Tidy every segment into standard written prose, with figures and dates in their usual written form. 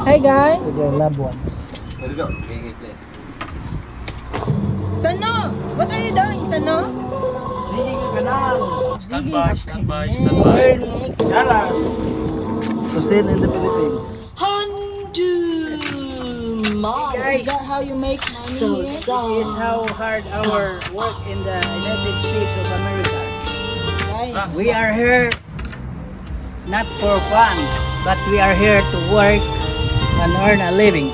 Hi, guys. With their loved ones. Sano, what are you doing, Sano? Digging a canal. Stand by, stand by, stand by. Dollars to send in the Philippines. Guys, is that how you make money So here? This is how hard our work in the United States of America. Guys, We are here not for fun, but we are here to work and earn a living.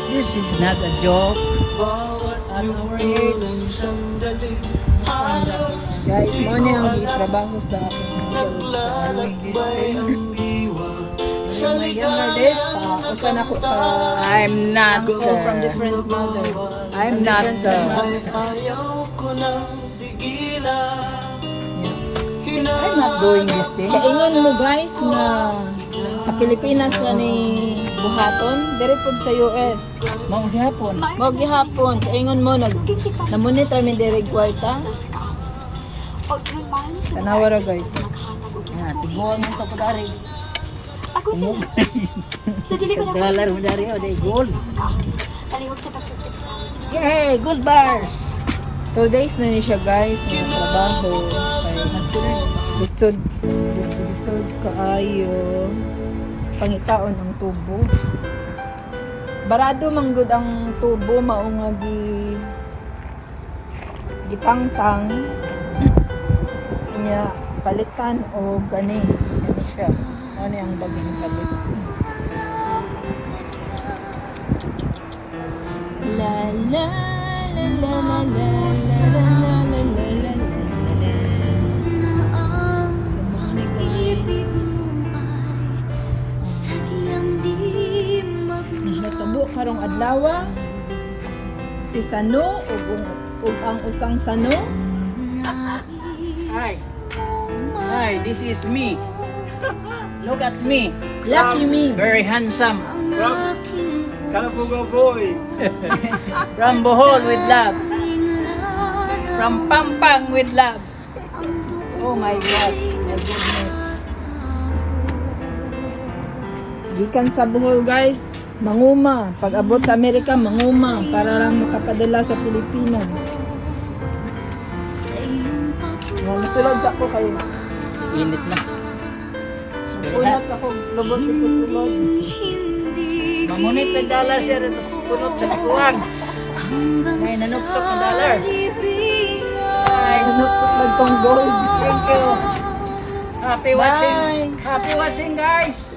This is not a joke. At our age, Guys, mao ni ang gitrabaho sa akong field sa doing these things. In my younger days, Usa na ko ka I'm not. Uncle from different mother. I'm not. I'm not doing this thing. Kaingon mo, guys, nga sa Pilipinas na ni buhaton, diri pud sa US. Mao gihapon. Mao gihapon, kaingon mo nag namunit ra mi diri kwarta. Tanawa ra, guys. Ya, tiguan mo to ko dari. Ako sila. Sa dili ko na Dollar mo dari o day gold. Taliwag sa pagtutut sa akin. Yay, gold bars. 2 days na ni siya, guys, nga trabaho. Kay lisod lisod kaayo pangitaon ang tubo. Barado man gud ang tubo, mao nga gitangtang niya, palitan o gani gani siya. Mao ni ang bagong palit. La la la la la la la la la la la la la. Na ang So mao ni, guys. ibig mo ay sadyang di Natabo karong adlaw si Sano ug ang usang Sano. Hi. Hi, this is me. Look at me. Lucky me. Very handsome. Ang aking Kalabuga boy. From Bohol with love. larawan From Pampang with love. ang Oh my God. My goodness. Gikan sa Bohol, guys, manguma. Pag abot sa Amerika, manguma para lang makapadala sa Pilipinas. sa iyong Nga musulod sa ako kayo. Init na. Punas ako, lubot ito sulod. Hindi Mamunit na dollar siya dito sa punot sa kuwang. hanggang Ay, nanuksok sa ang dollar. libingan. Hi. Nanuksok lang tong gold. Thank you. Happy watching. Bye. Happy watching, guys.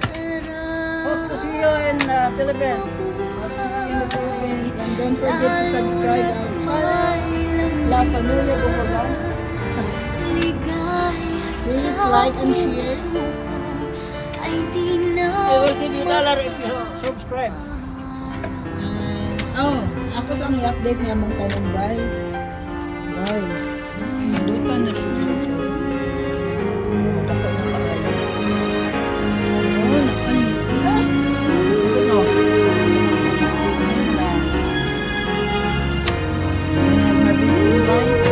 Hope to see you in Philippines. Hope to see you in the Philippines. And don't forget to subscribe our channel, La Familia Boholan. Ligaya Please sa like and share. puso ay di na I will give you dollar if you subscribe. And, oh, ako sa ang i-update niya mong tanong, guys. Guys, sindutan na po, guys. Oh. Dako na kaayo. Oh, Ano? Harvesting na. Harvesting, guys.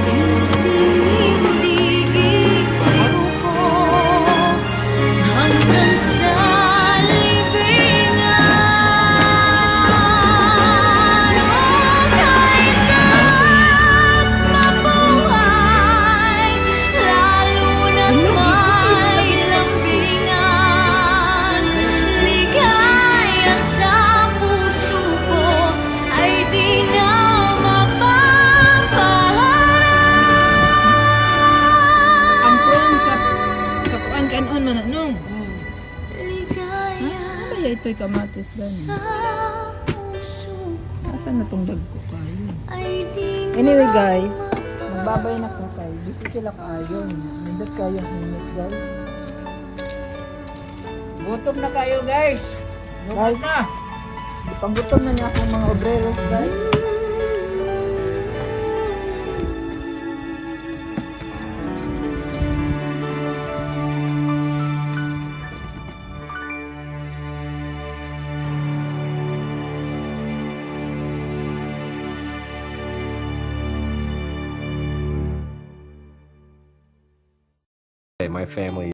Hindi hindi ko hanggang sa libingan. O kay sarap mabuhay, lalo na't may lambingan. Ligaya sa puso ko ay di na mapapaharap. Ang prawn sa kuan kanon man ano. Ligaya Ano ba ito'y kamatis gani? sa puso Asan na tong dagko kayo? ay di Anyway, guys, magbabay na ko kay busy sila kaayo. Nindot kayo ang init, guys. Gutom na kayo, guys. Gutom Guys. na. Panggutom na niya akong mga obreros, guys. My family